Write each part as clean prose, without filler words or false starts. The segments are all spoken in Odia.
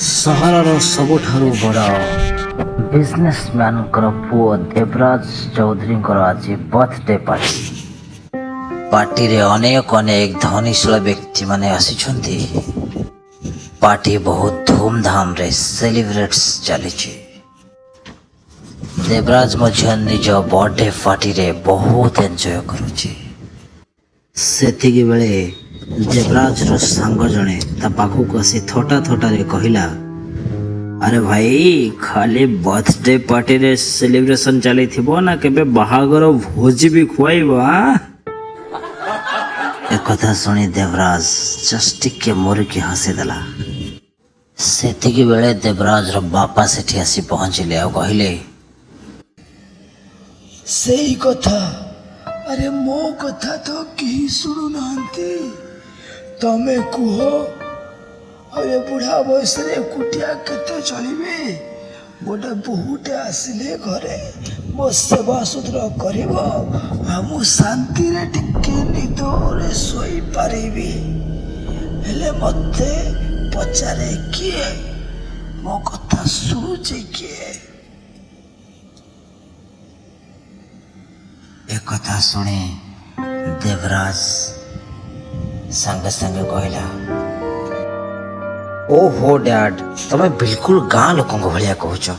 ସହରର ସବୁଠାରୁ ବଡ଼ ବିଜନେସମ୍ୟାନଙ୍କର ପୁଅ ଦେବରାଜ ଚୌଧୁରୀଙ୍କର ଆଜି ବର୍ଥଡେ ପାର୍ଟି। ପାର୍ଟିରେ ଅନେକ ଅନେକ ଧନୀଶୀଳ ବ୍ୟକ୍ତିମାନେ ଆସିଛନ୍ତି। ପାର୍ଟି ବହୁତ ଧୁମଧାମରେ ସେଲିବ୍ରେଟ୍ସ ଚାଲିଛି। ଦେବରାଜ ମଧ୍ୟ ନିଜ ବର୍ଥଡେ ପାର୍ଟିରେ ବହୁତ ଏନ୍ଜୟ କରୁଛି। ସେତିକି ବେଳେ ଦେବରାଜର ସାଙ୍ଗ ଜଣେ ତା ପାଖକୁ ଆସି ଥଟା ଥଟାରେ କହିଲା, "ଆରେ ଭାଇ, ଖାଲି ବର୍ଥଡେ ପାର୍ଟିରେ ସେଲିବ୍ରେସନ ଚାଲିଥିବ ନା କେବେ ବାହାଘର ଭୋଜି ବି ଖୁଆଇବ ଆଁ?" ଏକଥା ଶୁଣି ଦେବରାଜ ଜଷ୍ଟ ଟିକେ ମୁରୁକି ହସିଦେଲା। ସେତିକି ବେଳେ ଦେବରାଜର ବାପା ସେଠି ଆସି ପହଞ୍ଚିଲେ ଆଉ କହିଲେ, ସେଇ କଥା। ଆରେ, ମୋ କଥା ତ କେହି ଶୁଣୁନାହାନ୍ତି, ତମେ କୁହ। ଆଉ ଏ ବୁଢ଼ା ବୟସରେ ଏକୁଟିଆ କେତେ ଚଳିବି? ଗୋଟେ ବୋହୂଟେ ଆସିଲେ ଘରେ ମୋ ସେବା ସୁତର କରିବ ଆଉ ମୁଁ ଶାନ୍ତିରେ ଟିକେ ନିଦରେ ଶୋଇପାରିବି। ହେଲେ ମତେ ପଚାରେ କିଏ? ମୋ କଥା ଶୁଣୁଛି କିଏ? ଏକଥା ଶୁଣି ଦେବରାଜ ସାଙ୍ଗେ ସାଙ୍ଗେ କହିଲା, "ଓହୋ ଡ୍ୟାଡ୍, ତମେ ବିଲକୁଲ ଗାଁ ଲୋକଙ୍କ ଭଳିଆ କହୁଛ।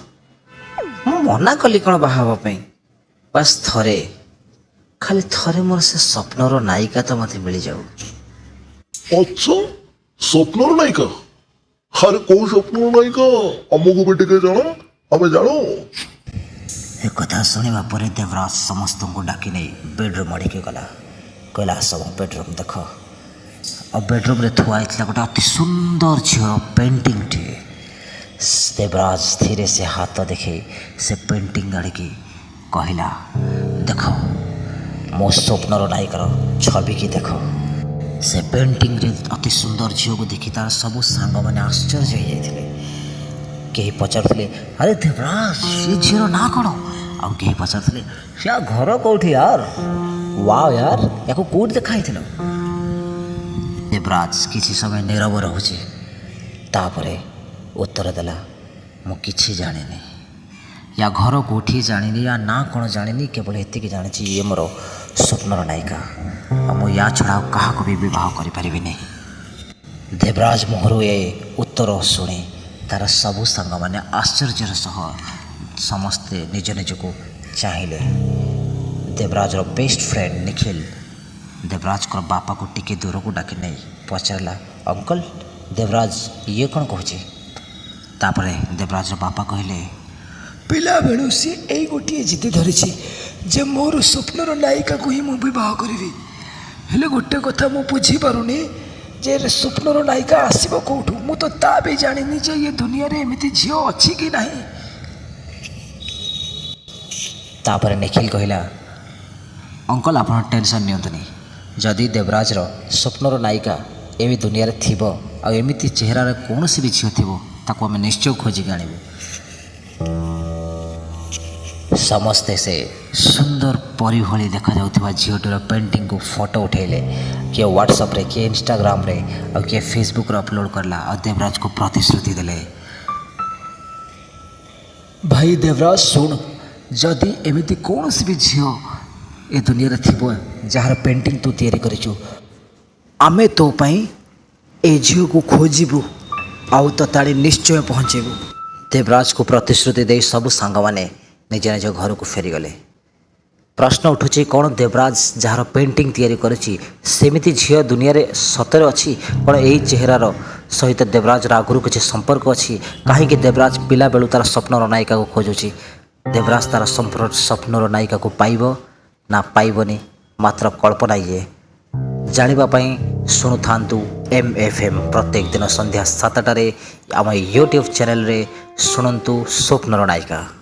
ମୁଁ ମନା କଲି କ'ଣ ବାହା ହେବା ପାଇଁ? ବାସ୍ ଥରେ, ଖାଲି ଥରେ ମୋର ସେ ସ୍ୱପ୍ନର ନାୟିକା ତ ମୋତେ ମିଳିଯାଉ।" ଆଚ୍ଛା, ସ୍ୱପ୍ନର ନାୟିକା? ଆରେ, କୋଉ ସ୍ୱପ୍ନର ନାୟିକା? ଆମକୁ ବି ଟିକେ ଜଣା, ଆମେ ଜାଣୁ। ଏକଥା ଶୁଣିବା ପରେ ଦେବରାଜ ସମସ୍ତଙ୍କୁ ଡାକି ନେଇ ବେଡ଼ରୁମ୍ ଆଡ଼ିକି ଗଲା। କହିଲା, "ଆସ, ମୋ ବେଡ଼ରୁମ୍ ଦେଖ।" ଆଉ ବେଡ଼ରୁମ୍ରେ ଥୁଆ ହେଇଥିଲା ଗୋଟେ ଅତି ସୁନ୍ଦର ଝିଅର ପେଣ୍ଟିଂଟିଏ। ଦେବରାଜ ଧୀରେ ସେ ହାତ ଦେଖେଇ ସେ ପେଣ୍ଟିଂ ଆଡ଼ିକି କହିଲା, "ଦେଖ, ମୋ ସ୍ୱପ୍ନର ନାୟିକାର ଛବିକି ଦେଖ।" ସେ ପେଣ୍ଟିଂରେ ଅତି ସୁନ୍ଦର ଝିଅକୁ ଦେଖି ତାର ସବୁ ସାଙ୍ଗମାନେ ଆଶ୍ଚର୍ଯ୍ୟ ହେଇଯାଇଥିଲେ। କେହି ପଚାରୁଥିଲେ, "ଆରେ ଦେବରାଜ, ସେ ଝିଅର ନାଁ କ'ଣ?" ଆଉ କେହି ପଚାରୁଥିଲେ, "ସେ ଘର କେଉଁଠି ୟାର? ୱାଓ ୟାର, ୟାକୁ କେଉଁଠି ଦେଖା ହେଇଥିଲ?" ଦେବରାଜ କିଛି ସମୟ ନୀରବ ରହୁଛି। ତାପରେ ଉତ୍ତର ଦେଲା, "ମୁଁ କିଛି ଜାଣିନି। ୟା ଘର କେଉଁଠି ଜାଣିନି, ୟା ନାଁ କ'ଣ ଜାଣିନି। କେବଳ ଏତିକି ଜାଣିଛି, ଇଏ ମୋର ସ୍ୱପ୍ନର ନାୟିକା ଆଉ ମୁଁ ୟା ଛଡ଼ା ଆଉ କାହାକୁ ବି ବିବାହ କରିପାରିବିନି।" ଦେବରାଜ ମୁହଁରୁ ଏ ଉତ୍ତର ଶୁଣି ତାର ସବୁ ସାଙ୍ଗମାନେ ଆଶ୍ଚର୍ଯ୍ୟର ସହ ସମସ୍ତେ ନିଜ ନିଜକୁ ଚାହିଁଲେ। ଦେବରାଜର ବେଷ୍ଟ ଫ୍ରେଣ୍ଡ ନିଖିଲ ଦେବରାଜଙ୍କର ବାପାକୁ ଟିକେ ଦୂରକୁ ଡାକି ନେଇ ପଚାରିଲା, "ଅଙ୍କଲ, ଦେବରାଜ ଇଏ କ'ଣ କହୁଛି?" ତାପରେ ଦେବରାଜର ବାପା କହିଲେ, ପିଲାବେଳୁ ସିଏ ଏଇ ଗୋଟିଏ ଜିଦି ଧରିଛି ଯେ ମୋର ସ୍ୱପ୍ନର ନାୟିକାକୁ ହିଁ ମୁଁ ବିବାହ କରିବି। ହେଲେ ଗୋଟେ କଥା ମୁଁ ବୁଝିପାରୁନି ଯେ ସ୍ୱପ୍ନର ନାୟିକା ଆସିବ କେଉଁଠୁ? ମୁଁ ତ ତା ବି ଜାଣିନି ଯେ ଇଏ ଦୁନିଆରେ ଏମିତି ଝିଅ ଅଛି କି ନାହିଁ। ତାପରେ ନିଖିଲ କହିଲା, "ଅଙ୍କଲ, ଆପଣ ଟେନସନ୍ ନିଅନ୍ତୁନି। ଯଦି ଦେବରାଜର ସ୍ୱପ୍ନର ନାୟିକା ଏବେ ଦୁନିଆରେ ଥିବ ଆଉ ଏମିତି ଚେହେରାର କୌଣସି ବି ଝିଅ ଥିବ, ତାକୁ ଆମେ ନିଶ୍ଚୟ ଖୋଜିକି ଆଣିବୁ।" ସମସ୍ତେ ସେ ସୁନ୍ଦର ପରୀ ଭଳି ଦେଖାଯାଉଥିବା ଝିଅଟିର ପେଣ୍ଟିଂକୁ ଫଟୋ ଉଠାଇଲେ। କିଏ ହ୍ୱାଟ୍ସଆପ୍ରେ, କିଏ ଇନଷ୍ଟାଗ୍ରାମରେ ଆଉ କିଏ ଫେସବୁକ୍ରେ ଅପଲୋଡ଼ କଲା ଆଉ ଦେବରାଜକୁ ପ୍ରତିଶ୍ରୁତି ଦେଲେ, ଭାଇ ଦେବରାଜ, ଶୁଣ, ଯଦି ଏମିତି କୌଣସି ବି ଝିଅ ଏ ଦୁନିଆରେ ଥିବ ଯାହାର ପେଣ୍ଟିଂ ତୁ ତିଆରି କରିଛୁ, ଆମେ ତୋ ପାଇଁ ଏ ଝିଅକୁ ଖୋଜିବୁ ଆଉ ତୋତେ ଆଣି ନିଶ୍ଚୟ ପହଞ୍ଚେଇବୁ। ଦେବରାଜକୁ ପ୍ରତିଶ୍ରୁତି ଦେଇ ସବୁ ସାଙ୍ଗମାନେ ନିଜ ନିଜ ଘରକୁ ଫେରିଗଲେ। ପ୍ରଶ୍ନ ଉଠୁଛି, କ'ଣ ଦେବରାଜ ଯାହାର ପେଣ୍ଟିଂ ତିଆରି କରିଛି, ସେମିତି ଝିଅ ଦୁନିଆରେ ସତରେ ଅଛି? କ'ଣ ଏହି ଚେହେରାର ସହିତ ଦେବରାଜର ଆଗରୁ କିଛି ସମ୍ପର୍କ ଅଛି? କାହିଁକି ଦେବରାଜ ପିଲାବେଳୁ ତାର ସ୍ୱପ୍ନର ନାୟିକାକୁ ଖୋଜୁଛି? ଦେବରାଜ ତାର ସ୍ୱପ୍ନର ନାୟିକାକୁ ପାଇବ ନା ପାଇବନି? ମାତ୍ର କଳ୍ପନା ଇଏ। ଜାଣିବା ପାଇଁ ଶୁଣୁଥାନ୍ତୁ ଏମ୍ ଏଫ୍ ଏମ୍, ପ୍ରତ୍ୟେକ ଦିନ ସନ୍ଧ୍ୟା 7ଟାରେ ଆମ ୟୁଟ୍ୟୁବ୍ ଚ୍ୟାନେଲରେ ଶୁଣନ୍ତୁ ସ୍ୱପ୍ନର ନାୟିକା।